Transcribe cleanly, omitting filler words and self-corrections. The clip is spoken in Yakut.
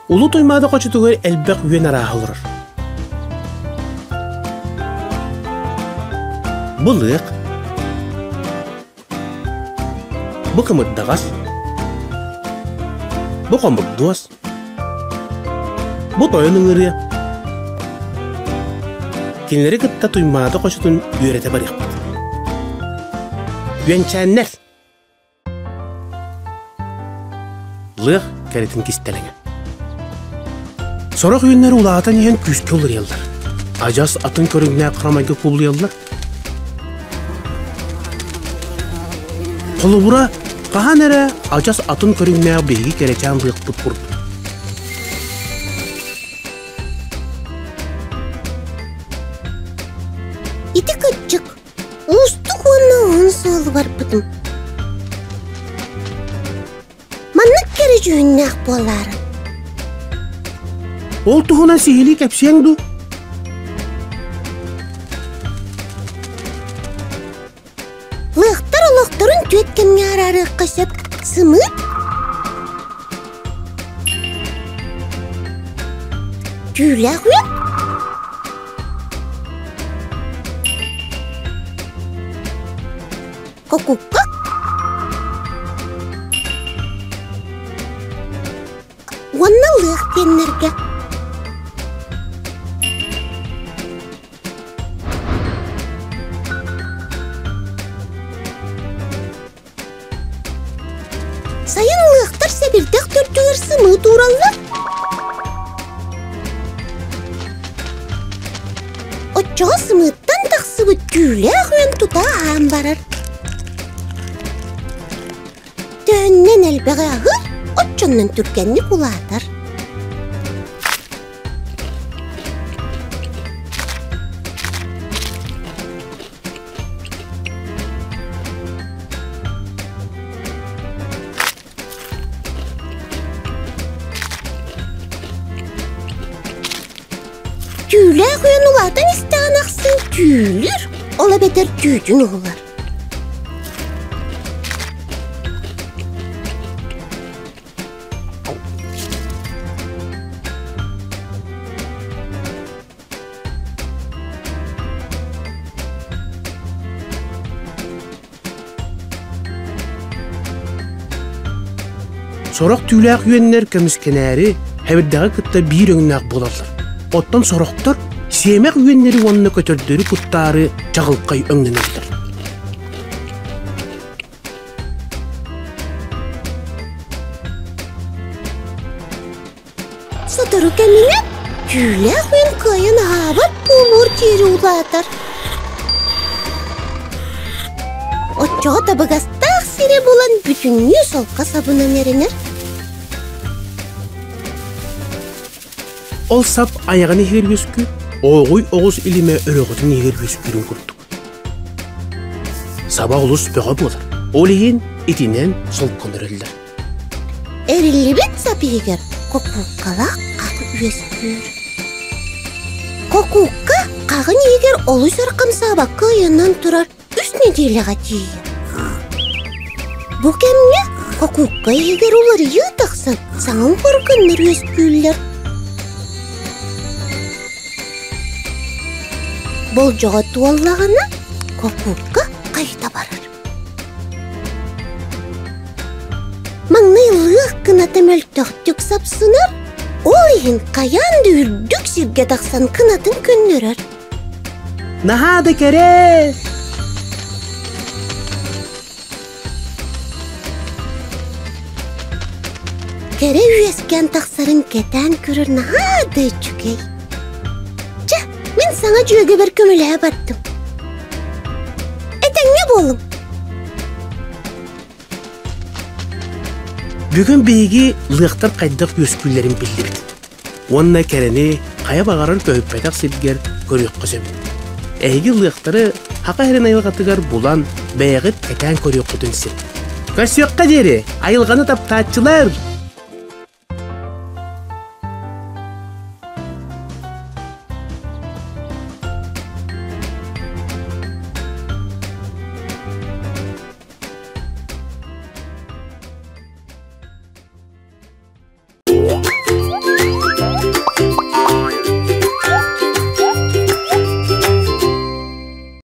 Улуу Туймаада хочотугар элбэх үөн арааһа олорор. Бу лыах, бу кымырдаҕас, бу хомурдуос, бу тойон ыҥырыа. Кинилэри кытта Туймаада хочотун үөрэтэ барыахпыт. Үөнчээннэр! Лыах кэрэтин кистэлэҥэ. Сорох үүннэр улаатан иһэн күүскэ уларыйаллар. Адьас атын көрүҥнээх харамайга кубулуйаллар. Холобура, хаһан эрэ адьас атын көрүҥнээх биһиги кэрэчээн лыахпыт курдук. Ити кырдьык, Уустук уонна уһун суолу барбытым. Маннык кэрэ дьүһүннээх буолаары. Ол туһунан сиһилии кэпсиэҥ дуу? Лыахтар олохторун түөрт кэмҥэ араарыахха сөп. Сымыыт, түүлээх үөн, Кокукка уонна лыах диэннэргэ. Сайын лыахтар сэбирдэх төрдүгэр сымыыт уураллар. Оччоҕо сымыыттан тахсыбыт түүлээх үөн тута аһаан барар. Төһөннөн элбэҕи аһыыр, оччоннон түргэнник улаатар. Түүлээх үөн улаатан истэҕин ахсын түүлүүр, ол эбэтэр түүтүн уһулар. Сорох түүлээх үөннэр көмүскэнээри хэбирдэҕи кытта биир өҥнөөх буолаллар. Оттон сорохтор сиэмэх үөннэри уонна көтөрдөрү куттаары чаҕылхай өҥнөнөллөр. Сотору кэминэн түүлээх үөн кыайан аһаабат буолуор диэри улаатар. Оччоҕо табыгастаах сири булан бүтүннүү солко сабынан эрэнэр. Ол сап айаҕын иһигэр үөскүүр, ооҕуй оҕус илимэ өрөҕөтүн иһигэр үөскүүрүн курдук. Саба олус бөҕө буолар. Ол иһин итинэн солкон өрөллөр. Эриллибит сап иһигэр кокууккалаах хах үөскүүр. Кокуукка хаҕын иһигэр олус өр хамсаабакка ыйанан турар үс нэдиэлэҕэ тиийэр. Бу кэмҥэ кокуукка иһигэр уларыйыы тахсан саҥа органнар үөскүүллэр. Болдьоҕо туоллаҕына кокуукка хайыта барар. Маҥнай лыах кыната мөлтөхтүк сапсынар, ол иһин хайаан да үрдүк сиргэ тахсан кынатын көннөрөр. Наһаа да кэрэ! Кэрэ үөскээн тахсарын кэтээн көрөр наһаа да үчүгэй. Чэ, мин саҥа дьүөгэбэр көмөлөһө бардым. Этэҥҥэ буолуҥ. Бүгүн биһиги лыахтар хайдах үөскүүллэрин биллибит. Уонна кэрэни хайа баҕарар көһүппэтэх сиргэр көрүөххэ сөп. Эһиги лыахтары Саха сирин айылҕатыгар булан бэйэҕит кэтээн көрүөххүтүн син. Көрсүөххэ диэри айылҕаны таптааччылар!